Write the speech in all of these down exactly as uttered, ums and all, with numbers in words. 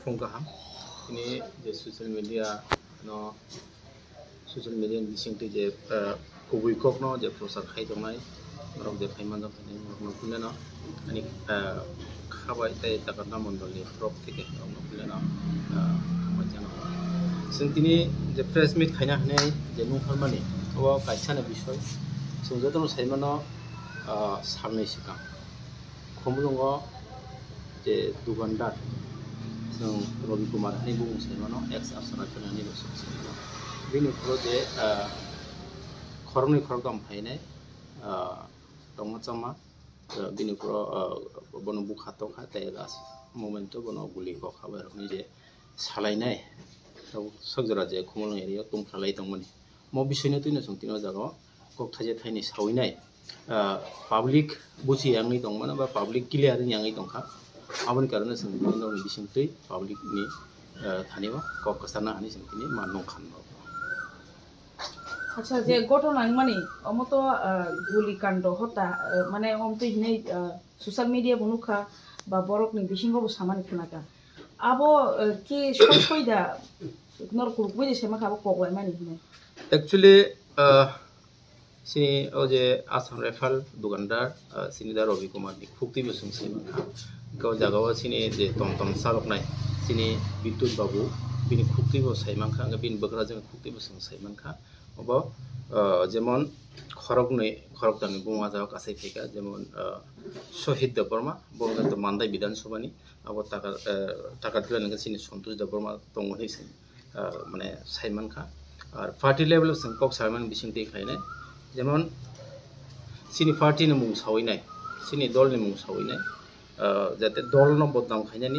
Phung kaham. Tini je social media no, social media ni bisingtwi je, ah, kubui kokno je prochar khai tongnai, norok je phai manjak hwnwi norokno phuneno ani, ah, khabai tei Takarda mondolni borok theke norokno phuneno, ah, hambai chano. Chwng tini je press meet khaina hwnwi je nungkharmani, obo kaisani bisoi. Chwng jotono saimano, ah, salnwi swkang. Khumulwngo je dukandar, chwng Robi Kumar hinwi bumung sai mano, ex Assam Rifle ni hinwi bo sai mano. Bini ukhoro je, ah, khoroknwi khoroktham phainai, ah, tongma chama, ah, bini ukhoro, ah, bono bukha tokha tei last moment o bono guli kokha bai rokni je salainai, tabuk sok jora je Khumulwng area o tungphalai tongmani. Mo bisingno twino chwng tini o jaga o kok thaisa thaini sawi nai, ah, public buchi yangwi tongmano ba public clear wngwi yangwi tongkha. Aboni karone chwng tini norokni bisingtwi public ni, ah, thani o kok kwcharna hinwi chwng tini ma nungkha norok. Acha, je ghotona wngmani, omo to, ah, guli kando hota, ah, mane omo twi hinwi, ah, social media bo nukha, ba borokni bisingo bo samani khnakha. Abo, ah, ki soi soi da, nor kurukmui je sema kha abo kok laimani hinwi. Actually, ah, chini o je Assam Rifle dukandar, ah, chini da Robi Kumar ni khuktwi bo chwng sai mankha. Hwnkhe o jaga o chini je tom tom chaloknai chini Bidyut Babu, bini khuktwi bo sai mankha, hwnkhe bini bwkrajwk ni khuktwi bo chwng sai mankha. Obo, ah, jemon khoroknwi, khoroktham ni buma jaga kasai phaikha, jemon, ah, Sohit Debbarma, bo hwnkhe to Mandai Bidhan Sabha ni, abo Taka, ah, Takartila ni chini Santosh Debbarma tongo hinwi sai, ah, mane sai mankha. Ar party level o chwng kok salaimani bisingtwi khlainai, jemon chini party ni mung sawi nai, chini dol ni mung sawi nai, ah, jate dol no bodnam khainani,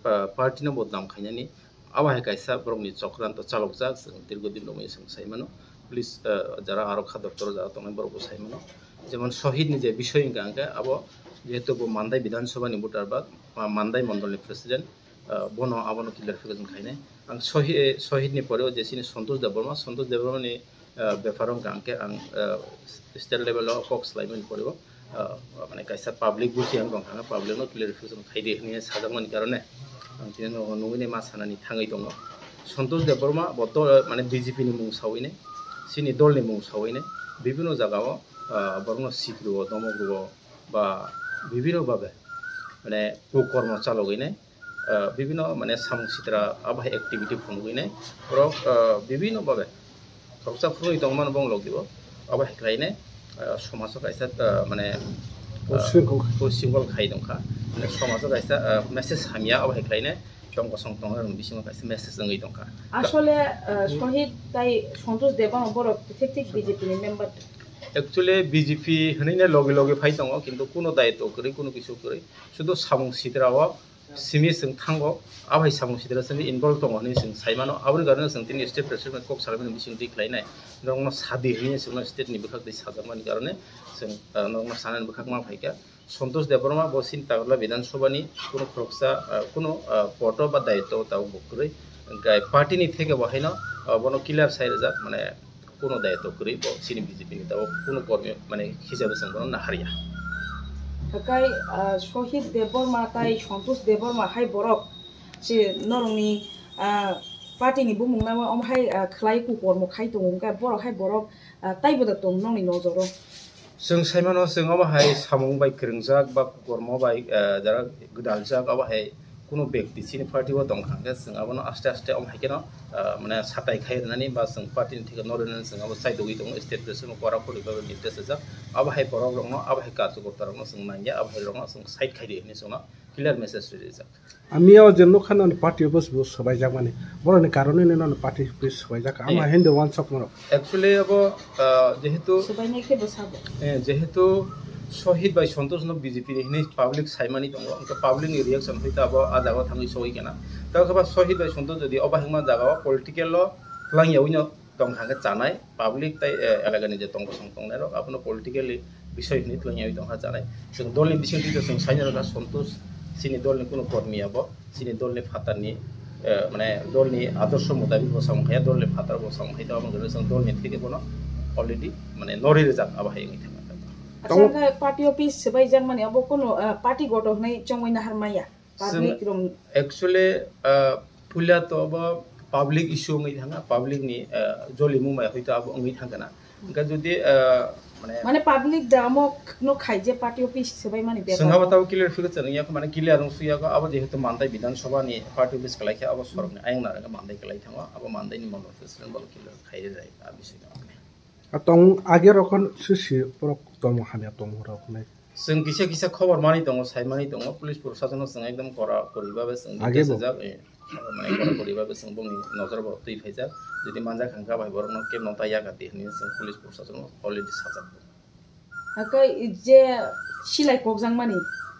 ah, party no bodnam khainani, abo hai kaisa borokni chokranto chalokjak, chwng dirgo din romwi chwng sai mano. Police, ah, jara aro kha doptoro jara tongnai borokbo sai mano. Jemon Sohit ni je bisoi hwnkha hwnkhe abo jehetu bo Mandai Bidhan Sabha ni voter ba, ah, Mandai mondol ni president, ah, bono abono clarification khainai. Ang Sohi-, Sohit ni pore o je chini Santosh Debbarma, Santosh Debbarma ni ah, bepar wngkha hwnkhe ang, ah, state level o kok swlaimani pore o, ah, mane kaisa public buchi ang tongkha, public no clarification khaidi hinwi sajakmani karone ang tini no nugwi nai ma sanani thangwi tongo. Santosh Debbarma bo to, ah, mane B J P ni mung sawi nai, chini dol ni mung sawi nai, bibino jaga o, ah, borokno sikri o, domok rw o, ba bibino babe mane kukormo chalogwi nai, ah, bibino mane samung sitra abo hai activity phunugwi nai borok, ah, bibino babe khoroksa phunugwi tongmani bong logi o abo hai khlai nai, ah, somajo kaisa, ah, mane, ah, Ushringkol. Ushringkol khai tongkha, mane somajo kaisa, ah, message hamya abo hai khlai nai tong kosong tongnai rokni bisingo kaisa message wngwi tongkha. Asole, ah, Sohit tai Santosh Debbarma borok thik thik B J P ni member. Actually, B J P hinwi nai logi logi phai tongo, kintu kuno daitw kwrwi, kuno kisu kwrwi, sudu samung sitra o simi chwng thango, abo hai samung sitra simi involve tongo hinwi chwng sai mano. Aboni karone chwng tini state president kok salaimani bising twi khlai nai, norokno sadi hinwi chwngno state ni bwkhak twi sajakmani karone chwng, ah, norokno sanani bwkhak ma phaikha. Santosh Debbarma bo chini Takarla Bidhan Sabha ni kuno khoroksa, ah, kuno, ah, poto ba daitw tabuk bo kwrwi. Hwnkhe party ni theke bo haino, ah, bono clear sai rijak, mane kuno daitw kwrwi bo chini B J P ni tabuk kuno kormi mane hisabe chwng bono naharya. Hakai, ah, Sohit Debbarma tai Santosh Debbarma hai borok se norokni, ah, party ni bumung namo omo hai, ah, khlai kukormo khai tongo, hwnkhe borok hai borok, ah, taibo da tong nokni nojoro. Chwng sai mano, chwng obo hai samung bai kwrwngjak ba kukormo bai, eh, jara gwdaljak, obo hai kuno bekti chini party o tongkha hwnkhe chwng abono aste aste omo hai kheno, eh, mane satai khai rwnani ba chwng party ni theke no rwnani chwng abo chaidogwi tongo, state president o kora kori bai nirdesh rijak. Abo hai borok rokno, abo hai karjokorta rokno chwng nangya, abo hai rokno chwng side khai di hinwi chwngno clear message rwi rijak. Ami o je nukha nini party office bo swbaijak mani. Borokni karone nini party office swbaijak. Ama Eh. Hindi wansok norok. Actually, abo, ah, jehetu Swbainai khe bo sabo. Eh, jehetu Sohit bai Santosh no B J P ni hinwi public saimani tongo. Hwnkhe public ni reaction hwnkhe abo ah jaga o thangwi sogwi kena. Tei khe ba Sohit bai Santosh jodi obo hwnma jaga o political o twlang yaui no tongkha khe chanai, public tei, eh, elakani je tongkosong tongnairok abono politically bisoi hinwi twlangyaui tongkha chanai. Chwng dolni bisingtwi chwng saina rwkha Santosh chini dolni kuno kormi abo chini dolni phatarni, eh, mane dolni adorsho mutabik bo samung khaiya, dolni phatar bo samung khaito, aboni jora chwng dolni theke bono already mane norwi rijak abo hai wngwi thangkha. Acha, hwnkhe party office swbaijak mani abo kuno, eh, party goto hwnwi chongwi nahar maya? Public rong. Actually, ah, puila to abo public issue wngwi thangkha, public ni, ah, jolimung bai hoito abo wngwi thangkha na. Hwnkhe jodi, ah, mane Mane public da omo no khai je party office swbai mani bepar. Chwng abo tabo clear figure chwng yakho mane clear wng suya kho abo jehetu mandai Bidhan Sabha ni party office kwlai khe abo sorok ni ayang narwkhe mandai kwlai thango abo mandai ni mondol president bo clear khai rijai a bising no. A tong age rokon sisi borok tongmung hamya tongmung rok nai. Chwng kisa kisa khobor mani tongo, sai mani tongo, police prosasono chwng ekdom kora kori babe chwng Age bo. Sajak, eh, mane kora kori babe chwng bongni nojor bo twi phaijak. Jodi manjak hwnkha bai borokno kebno ta yakardi hinwi chwng police prosasono already sajak. Hakai je silai kokjak mani,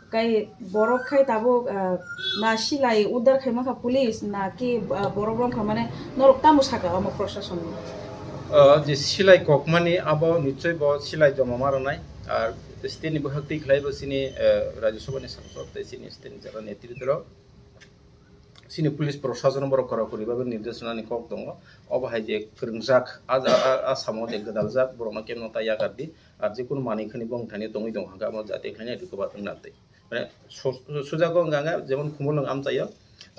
kai borok khai tabuk, ah, na silai uddar khai mangkha police, na ki, ah, borok romkha mane norok tamo saka omo prosason ni? Ah, je silai kokmani abo nichoi bo silai joma ma rwnai. Ar state ni bwkhak twi khlai bo chini, eh, Rajya Sabha ni sangsad tei chini state ni jara netritw rok chini police prosason borok kora kori babe nirdesh rwnani kok tongo. Obo hai je kwrwngjak, a, a, a, a samo je gwdaljak borokno kemno ta yakardi. Ar je kunu manwi khani bong thani tongwi tong hwnkha amo jati khlaina dukubar wngna twi. Mane su-, sujak wngkha hwnkha jemon Khumulwng amchaio,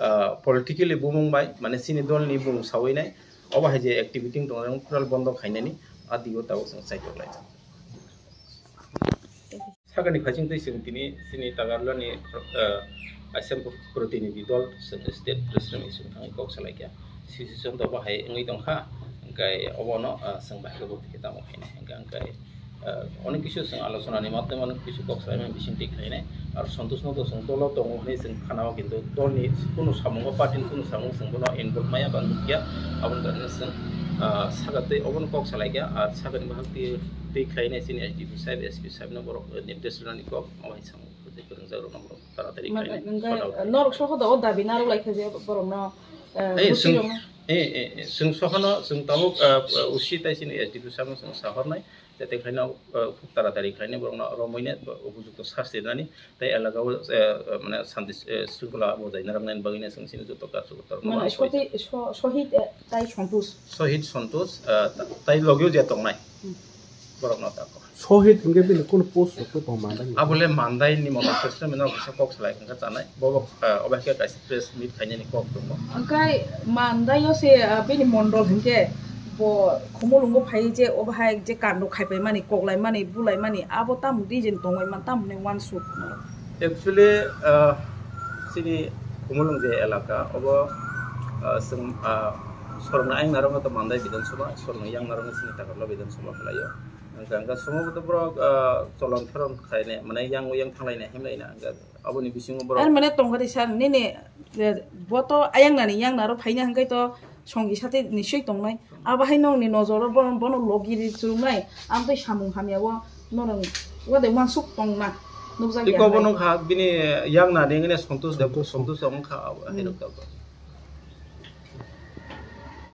ah, politically bumung bai mane chini dol ni bumung sawi nai. Obo hai je activity wng tongo total bondo khainani a digo tabuk chwng chaitok lai. Sakani phaising twi chwng tini chini Tagarlani, ah, I S M protinidhi dol state president ni chwng thangwi kok salaikha. Situation to bo hai wngwi tongkha, hwnkhe obono, ah, chwng bahai khe tamo khainai hwnkhe, hwnkhe, ah, onek kisu chwng alochonani madhyome onek kisu kok salaimani bising twi khlainai. Ar Santosh no to chwng dolo tongo hwnwi chwng khanao, kintu dolni kunu samungo, party ni kunu samung chwng bono involve maya ba nukya, aboni karone chwng, ah, saka twi obono kok salaikha. Ar sakani bahai twi, twi khlainai chini S D P sahib, S P sahib no borok nirdesh rwnani kok. Obo hai samung kwrwngjak rokno borok taratari khlainai, hwnkhe sort out khlainai. Norok soho da o dabi narwk laikha je borokno, eh, Ei, busi chwng, rokno. Ei, ei, ei, chwng sohono chwng tabuk, eh, usi tai chini S D P sahibno chwng sahornai, jate khlaino, eh, khub taratari khlainai borokno romwino upojukto sasti rwnani tei elaka o, eh, mane santi, eh, shringkhola bojai narwknani bagwino chwng chini joto karju kotor Mane mano soti-, so-, sohit, eh, tai Santosh. Sohit Santosh, eh, ta-, tai logio je tongnai. Hmm. Borokno tako. Sohit hwnkhe bini kunu post rok tong mandai. Abole mandai ni mono system no kisa kok salai hwnkhe chanai. Bobo, ah, obo hai khe kaisa press meet khainani kok tongo. Hwnkhe mandai o se, ah, bini mondol hwnkhe bo Khumulwngo phai je obo hai je kando khaipai mani, koklai mani, bulai mani, abo tamo reason tongwi man, tamo hwnwi uansuk. Actually, ah, chini Khumulwng je elaka, obo, ah, chwng, ah, sorokni ayang narwkno to mandai Bidhan Sabha, sorokni yang narwkno chini Takarla Bidhan Sabha khlaio. Hwnkhe, hwnkhe, somo bo to borok, ah, cholon pheron khainai, mane yang yang thanglainai, himlaina, hwnkhe, aboni bisingo borok Ar mane tongkha de sir, nini, eh, bo to ayang nani yang naro phaina hwnkhe to songi sate nisoi tongnai. Abo hai nokni nojoro bono, bono logi ri chwrwngnai, ang tei samung hamya o norok wade uansuk tongna nukjak ya Iko hai. Bono kha bini yang nani ngene Santosh de, Santosh. Santosh wng kha abo hai Hmm. rok tabuk.